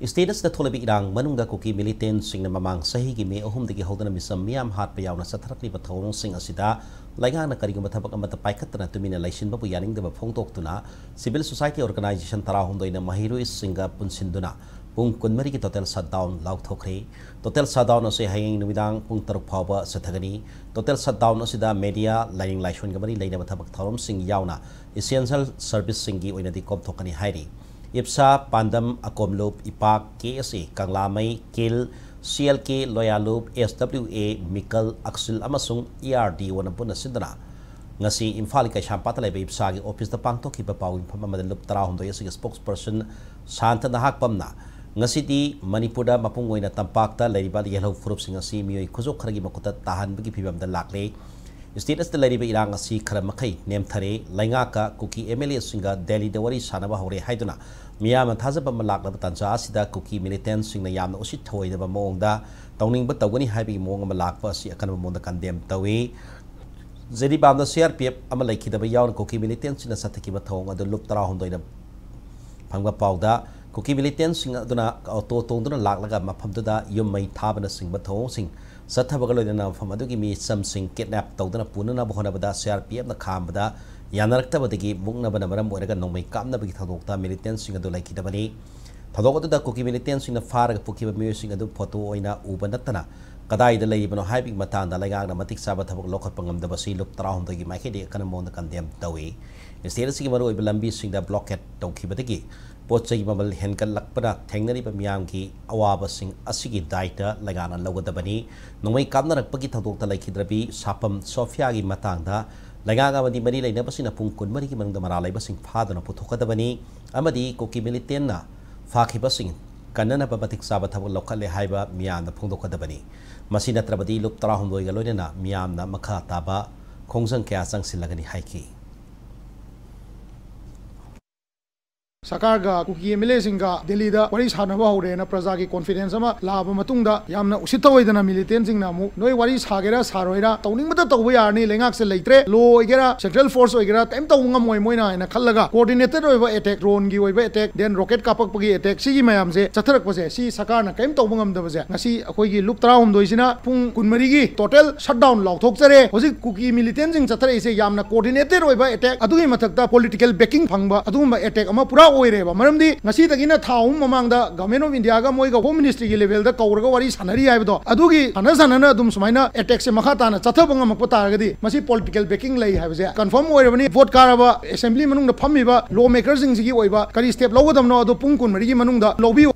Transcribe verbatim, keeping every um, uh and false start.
State ꯑꯁꯤꯗ ꯊꯣꯛꯂꯤꯕ ꯏꯔꯥꯡ ꯃꯅꯨꯡꯗ ꯀꯨꯀꯤ ꯃꯤꯂꯤꯇꯦꯟꯁꯤꯡꯅ ꯃꯃꯥꯡ ꯆꯍꯤꯒꯤ ꯃꯦ ꯑꯍꯨꯝꯗꯒꯤ ꯍꯧꯗꯨꯅ ꯃꯤꯆꯝ ꯃꯤꯌꯥꯝ ꯍꯥꯠꯄ ꯌꯥꯎꯅ ꯆꯠꯊꯔꯛꯂꯤꯕ ꯊꯧꯑꯣꯡꯁꯤꯡ ꯑꯁꯤꯗ ꯂꯩꯉꯥꯛꯅ ꯀꯔꯤꯒꯨꯝꯕ ꯊꯕꯛ ꯑꯃꯠꯇ ꯄꯥꯏꯈꯠꯇꯅ ꯇꯨꯃꯤꯟꯅ ꯂꯩꯁꯤꯟꯕꯕꯨ ꯌꯥꯅꯤꯡꯗꯕ ꯐꯣꯡꯗꯣꯛꯇꯨꯅ civil society organization ꯇꯔꯥꯍꯨꯝꯗꯣꯏꯅ ꯃꯍꯩꯔꯣꯏꯁꯤꯡꯒ ꯄꯨꯟꯁꯤꯟꯗꯨꯅ ꯄꯨꯡ ꯀꯨꯟꯃꯔꯤꯒꯤ total shutdown ꯂꯥꯎꯊꯣꯛꯈ꯭ꯔꯦ꯫ Total shutdown ꯑꯁꯤ ꯍꯌꯦꯡ ꯅꯨꯃꯤꯗꯥꯡ ꯄꯨꯡ ꯇꯔꯨꯛ ꯐꯥꯎꯕ ꯆꯠꯊꯒꯅꯤ꯫ Total shutdown ꯑꯁꯤꯗ media, ꯂꯥꯏꯅꯤꯡ ꯂꯥꯏꯁꯣꯟꯒ ꯃꯔꯤ ꯂꯩꯅꯕ ꯊꯕꯛ ꯊꯧꯔꯝꯁꯤꯡ ꯌꯥꯎꯅ essential serviceꯁꯤꯡꯒꯤ ꯑꯣꯏꯅꯗꯤ ꯀꯣꯝꯊꯣꯛꯀꯅꯤ ꯍꯥꯏꯔꯤ꯫ ꯏꯞꯁꯥ, ꯄꯥꯟꯗꯝ, ꯑꯀꯣꯝꯂꯨꯞ, ꯏꯄꯥꯛ, ꯀꯦ ꯑꯦꯁ ꯑꯦ, ꯀꯪꯂꯥꯃꯩ, ꯀꯤꯜ, ꯁꯤ ꯑꯦꯜ ꯀꯦ, ꯂꯣꯌꯥꯂꯨꯞ, ꯑꯦꯁ ꯗꯕ꯭ꯂꯤꯎ ꯑꯦ, ꯃꯤꯀꯜ, ꯑꯛꯁꯤꯜ ꯑꯃꯁꯨꯡ ꯏ ꯑꯥꯔ ꯗꯤ ꯑꯣꯅ ꯄꯨꯟꯅ ꯁꯤꯟꯗꯨꯅ ꯉꯁꯤ ꯏꯝꯐꯥꯜꯒꯤ ꯀꯩꯁꯥꯝꯄꯥꯠꯇ ꯂꯩꯕ ꯏꯞꯁꯥꯒꯤ ꯑꯣꯐꯤꯁꯇ ꯄꯥꯡꯊꯣꯛꯈꯤꯕ ꯄꯥꯎ ꯃꯤꯐꯝ ꯑꯃꯗ ꯂꯨꯞ ꯇꯔꯥꯍꯨꯝꯗꯣꯏ ꯑꯁꯤꯒꯤ spokesperson ꯁꯥꯟꯇ ꯅꯍꯥꯛꯄꯝꯅ ꯉꯁꯤꯗꯤ ꯃꯅꯤꯄꯨꯔꯗ ꯃꯄꯨꯡ ꯑꯣꯏꯅ ꯇꯝꯄꯥꯛꯇ ꯂꯩꯔꯤꯕ ꯌꯦꯜꯍꯧ ꯐꯨꯔꯨꯞꯁꯤꯡ ꯑꯁꯤ ꯃꯤꯑꯣꯏ ꯈꯨꯖꯣꯞ ꯈꯔꯒꯤ ꯃꯈꯨꯠꯇ ꯇꯥꯍꯟꯕꯒꯤ ꯐꯤꯕꯝꯗ ꯂꯥꯛꯂꯦ꯫ ꯁ꯭ꯇꯦꯠ ꯑꯁꯤꯗ ꯂꯩꯔꯤꯕ ꯏꯔꯥꯡ ꯑꯁꯤ ꯈꯔ ꯃꯈꯩ ꯅꯦꯝꯊꯔꯦ꯫ ꯂꯩꯉꯥꯛꯀ ꯀꯨꯀꯤ ꯑꯦꯝ ꯑꯦꯜ ꯑꯦꯁꯤꯡꯒ ꯗꯦꯜꯂꯤꯗ ꯋꯥꯔꯤ ꯁꯥꯟꯅꯕ ꯍꯧꯔꯦ ꯍꯥꯏꯗꯨꯅ ꯃꯤꯌꯥꯝꯅ ꯊꯥꯖꯕ ꯑꯃ ꯂꯥꯛꯂꯕ ꯇꯥꯟꯖꯥ ꯑꯁꯤꯗ ꯀꯨꯀꯤ ꯃꯤꯂꯤꯇꯦꯟꯁꯤꯡꯅ ꯌꯥꯝꯅ ꯎꯁꯤꯠ ꯊꯑꯣꯏꯗꯕ ꯃꯑꯣꯡꯗ ꯇꯧꯅꯤꯡꯕ ꯇꯧꯒꯅꯤ ꯍꯥꯏꯕꯒꯤ ꯃꯑꯣꯡ ꯑꯃ ꯂꯥꯛꯄ ꯑꯁꯤ ꯑꯀꯟꯕ ꯃꯑꯣꯡꯗ ꯀꯟꯗꯦꯝ ꯇꯧꯏ꯫ ꯖꯤꯔꯤꯕꯥꯝꯗ ꯁꯤ ꯑꯥꯔ ꯄꯤ ꯑꯦꯐ ꯑꯃ ꯂꯩꯈꯤꯗꯕ ꯌꯥꯎꯅ ꯀꯨꯀꯤ ꯃꯤꯂꯤꯇꯦꯟꯁꯤꯡꯅ ꯆꯠꯊꯈꯤꯕ ꯊꯧꯑꯣꯡ ꯑꯗꯨ ꯂꯨꯞ ꯇꯔꯥꯍꯨꯝꯗꯣꯏꯅ ꯐꯪꯕ ꯄꯥꯎꯗ ꯀꯨꯀꯤ ꯃꯤꯂꯤꯇꯦꯟꯁꯤꯡ ꯑꯗꯨꯅ ꯑꯣꯇꯣ ꯇꯣꯡꯗꯨꯅ ꯂꯥꯛꯂꯒ ꯃꯐꯝꯗꯨꯗ ꯌꯨꯝ ꯃꯩ ꯊꯥꯕꯅꯆꯤꯡꯕ ꯊꯧꯑꯣꯡꯁꯤꯡ ꯆꯠꯊꯕꯒ ꯂꯣꯏꯅꯅ ꯃꯐꯝ ꯑꯗꯨꯒꯤ ꯃꯤꯆꯝꯁꯤꯡ kidnap ꯇꯧꯗꯨꯅ ꯄꯨꯅꯅꯕ ꯍꯣꯠꯅꯕꯗ ꯁꯤ ꯑꯥꯔ ꯄꯤ ꯑꯦꯐꯅ ꯈꯥꯝꯕꯗ ꯌꯥꯅꯔꯛꯇꯕꯗꯒꯤ ꯃꯨꯛꯅꯕꯅ ꯃꯔꯝ ꯑꯣꯏꯔꯒ ꯅꯣꯡꯃꯩ ꯀꯥꯞꯅꯕꯒꯤ ꯊꯧꯗꯣꯛꯇ ꯃꯤꯂꯤꯇꯦꯟꯁꯤꯡ ꯑꯗꯨ ꯂꯩꯈꯤꯗꯕꯅꯤ꯫ ꯊꯧꯗꯣꯛ ꯑꯗꯨꯗ ꯀꯨꯀꯤ ꯃꯤꯂꯤꯇꯦꯟꯁꯤꯡꯅ ꯐꯥꯔꯒ ꯄꯨꯈꯤꯕ ꯃꯤꯑꯣꯏꯁꯤꯡ ꯑꯗꯨ ꯐꯣꯇꯣ ꯑꯣꯏꯅ ꯎꯕ ꯅꯠꯇꯅ ꯀꯗꯥꯏꯗ ꯂꯩꯔꯤꯕꯅꯣ ꯍꯥꯏꯕꯒꯤ ꯃꯇꯥꯡꯗ ꯂꯩꯉꯥꯛꯅ ꯃꯇꯤꯛ ꯆꯥꯕ ꯊꯕꯛ ꯂꯧꯈꯠꯄ ꯉꯝꯗꯕꯁꯤ ꯂꯨꯞ ꯇꯔꯥꯍꯨꯝꯗꯣꯏꯒꯤ ꯃꯥꯏꯀꯩꯗꯒꯤ ꯑꯀꯟꯕ ꯃꯑꯣꯡꯗ ꯀꯟꯗꯦꯝ ꯇꯧꯏ꯫ ꯁ꯭ꯇꯦꯠ ꯑꯁꯤꯒꯤ ꯃꯔꯨꯑꯣꯏꯕ ꯂꯝꯕꯤꯁꯤꯡꯗ blockade ꯇꯧꯈꯤꯕꯗꯒꯤ ꯄꯣꯠ ꯆꯩ ꯃꯃꯜ ꯍꯦꯟꯒꯠꯂꯛꯄꯅ ꯊꯦꯡꯅꯔꯤꯕ ꯃꯤꯌꯥꯝꯒꯤ ꯑꯋꯥꯕꯁꯤꯡ ꯑꯁꯤꯒꯤ ꯗꯥꯏꯇ ꯂꯩꯉꯥꯛꯅ ꯂꯧꯒꯗꯕꯅꯤ꯫ ꯅꯣꯡꯃꯩ ꯀꯥꯞꯅꯔꯛꯄꯒꯤ ꯊꯧꯗꯣꯛꯇ ꯂꯩꯈꯤꯗ꯭ꯔꯕꯤ ꯁꯥꯄꯝ ꯁꯣꯐꯤꯌꯥꯒꯤ ꯃꯇꯥꯡꯗ ꯂꯩꯉꯥꯛ ꯑꯃꯗꯤ ꯃꯔꯤ ꯂꯩꯅꯕꯁꯤꯡꯅ ꯄꯨꯡ ꯀꯨꯟꯃꯔꯤꯒꯤ ꯃꯅꯨꯡꯗ ꯃꯔꯥꯜ ꯂꯩꯕꯁꯤꯡ ꯐꯥꯗꯨꯅ ꯄꯨꯊꯣꯛꯀꯗꯕꯅꯤ ꯑꯃꯗꯤ ꯀꯨꯀꯤ ꯃꯤꯂꯤꯇꯦꯟꯅ ꯐꯥꯈꯤꯕꯁꯤꯡ ꯀꯟꯅꯅꯕ ꯃꯇꯤꯛ ꯆꯥꯕ ꯊꯕꯛ ꯂꯧꯈꯠꯂꯦ ꯍꯥꯏꯕ ꯃꯤꯌꯥꯝꯗ ꯐꯣꯡꯗꯣꯛꯀꯗꯕꯅꯤ꯫ ꯃꯁꯤ ꯅꯠꯇ꯭ꯔꯕꯗꯤ ꯂꯨꯞ ꯇꯔꯥꯍꯨꯝꯗꯣꯏꯒ ꯂꯣꯏꯅꯅ ꯃꯤꯌꯥꯝꯅ ꯃꯈꯥ ꯇꯥꯕ ꯈꯣꯡꯖꯪ ꯀꯌꯥ ꯆꯪꯁꯤꯜꯂꯒꯅꯤ ꯍꯥꯏꯈꯤ꯫ ꯁꯔꯀꯥꯔꯒ ꯀꯨꯀꯤ ꯑꯦꯝ ꯑꯦꯜ ꯑꯦꯁꯤꯡꯒ ꯗꯦꯜꯂꯤꯗ ꯋꯥꯔꯤ ꯁꯥꯟꯅꯕ ꯍꯧꯔꯦꯅ ꯄ꯭ꯔꯖꯥꯒꯤ ꯀꯣꯟꯐꯤꯗꯦꯟꯁ ꯑꯃ ꯂꯥꯛꯑꯕ ꯃꯇꯨꯡꯗ, ꯌꯥꯝꯅ ꯎꯁꯤꯠ ꯊꯑꯣꯏꯗꯅ ꯃꯤꯂꯤꯇꯦꯟꯁꯤꯡꯅ ꯑꯃꯨꯛ, "ꯅꯣꯏ ꯋꯥꯔꯤ ꯁꯥꯒꯦꯔꯥ ꯁꯥꯔꯣꯏꯔꯥ, ꯇꯧꯅꯤꯡꯕꯗ ꯇꯧꯕ ꯌꯥꯔꯅꯤ, ꯂꯩꯉꯥꯛꯁꯦ ꯂꯩꯇ꯭ꯔꯦ, ꯂꯣ ꯑꯣꯏꯒꯦꯔꯥ ꯁꯦꯟꯇ꯭ꯔꯦꯜ ꯐꯣꯔꯁ ꯑꯣꯏꯒꯦꯔꯥ ꯀꯔꯤꯝ ꯇꯧꯕ ꯉꯝꯃꯣꯏ ꯃꯣꯏꯅ" ꯍꯥꯏꯅ ꯈꯜꯂꯒ, ꯀꯣꯑꯣꯔꯗꯤꯅꯦꯇꯦꯠ ꯑꯣꯏꯕ ꯑꯦꯇꯦꯛ, ꯗ꯭ꯔꯣꯟꯒꯤ ꯑꯣꯏꯕ ꯑꯦꯇꯦꯛ, ꯗꯦꯟ ꯔꯣꯀꯦꯠ ꯀꯥꯞꯄꯛꯄꯒꯤ ꯑꯦꯇꯦꯛ, ꯁꯤꯒꯤ ꯃꯌꯥꯝꯁꯦ ꯆꯠꯊꯔꯛꯄꯁꯦ, ꯁꯤ ꯁꯔꯀꯥꯔꯅ ꯀꯔꯤꯝ ꯇꯧꯕ ꯉꯝꯗꯕꯁꯦ, ꯉꯁꯤ ꯑꯩꯈꯣꯏꯒꯤ ꯂꯨꯞ ꯇꯔꯥꯍꯨꯝꯗꯣꯏꯁꯤꯅ ꯄꯨꯡ ꯀꯨꯟꯃꯔꯤꯒꯤ ꯇꯣꯇꯦꯜ ꯁꯠꯗꯥꯎꯟ ꯂꯥꯎꯊꯣꯛꯆꯔꯦ꯫ ꯍꯧꯖꯤꯛ ꯀꯨꯀꯤ ꯃꯤꯂꯤꯇꯦꯟꯁꯤꯡ ꯆꯠꯊꯔꯛꯏꯁꯦ ꯌꯥꯝꯅ ꯀꯣꯑꯣꯔꯗꯤꯅꯦꯇꯦꯠ ꯑꯣꯏꯕ ꯑꯦꯇꯦꯛ, ꯑꯗꯨꯒꯤ ꯃꯊꯛꯇ ꯄꯣꯂꯤꯇꯤꯀꯦꯜ ꯕꯦꯀꯤꯡ ꯐꯪꯕ ꯑꯗꯨꯒꯨꯝꯕ ꯑꯦꯇꯦꯛ ꯑꯃ ꯄꯨꯔꯥ ꯑꯣꯏꯔꯦꯕ꯫ ꯃꯔꯝꯗꯤ ꯉꯁꯤꯗꯒꯤꯅ ꯊꯥ ꯑꯍꯨꯝ ꯃꯃꯥꯡꯗ ꯒꯚꯔꯟꯃꯦꯟ ꯑꯣꯐ ꯏꯟꯗꯤꯌꯥꯒ ꯃꯣꯏꯒ ꯍꯣꯝ ꯃꯤꯅꯤꯁꯇ꯭ꯔꯤꯒꯤ ꯂꯦꯚꯦꯜꯗ ꯀꯧꯔꯒ ꯋꯥꯔꯤ ꯁꯥꯟꯅꯔꯤ ꯍꯥꯏꯕꯗꯣ, ꯑꯗꯨꯒꯤ ꯁꯥꯟꯅ ꯁꯥꯟꯅꯅ ꯑꯗꯨꯝ ꯁꯨꯃꯥꯏꯅ ꯑꯦꯇꯦꯛꯁꯦ ꯃꯈꯥ ꯇꯥꯅ ꯆꯠꯊꯕ ꯉꯝꯃꯛꯄ ꯇꯥꯔꯒꯗꯤ, ꯃꯁꯤ ꯄꯣꯂꯤꯇꯤꯀꯦꯜ ꯕꯦꯀꯤꯡ ꯂꯩ ꯍꯥꯏꯕꯁꯦ ꯀꯟꯐꯥꯔꯝ ꯑꯣꯏꯔꯕꯅꯤ꯫ ꯚꯣꯠ ꯀꯥꯔꯕ ꯑꯦꯁꯦꯝꯕ꯭ꯂꯤ ꯃꯅꯨꯡꯗ ꯐꯝꯃꯤꯕ ꯂꯣ ꯃꯦꯀꯔꯁꯤꯡꯁꯤꯒꯤ ꯑꯣꯏꯕ ꯀꯔꯤ ꯁ꯭ꯇꯦꯞ ꯂꯧꯒꯗꯕꯅꯣ, ꯑꯗꯨ ꯄꯨꯡ ꯀꯨꯟꯃꯔꯤꯒꯤ ꯃꯅꯨꯡꯗ ꯂꯧꯕꯤꯌꯨ꯫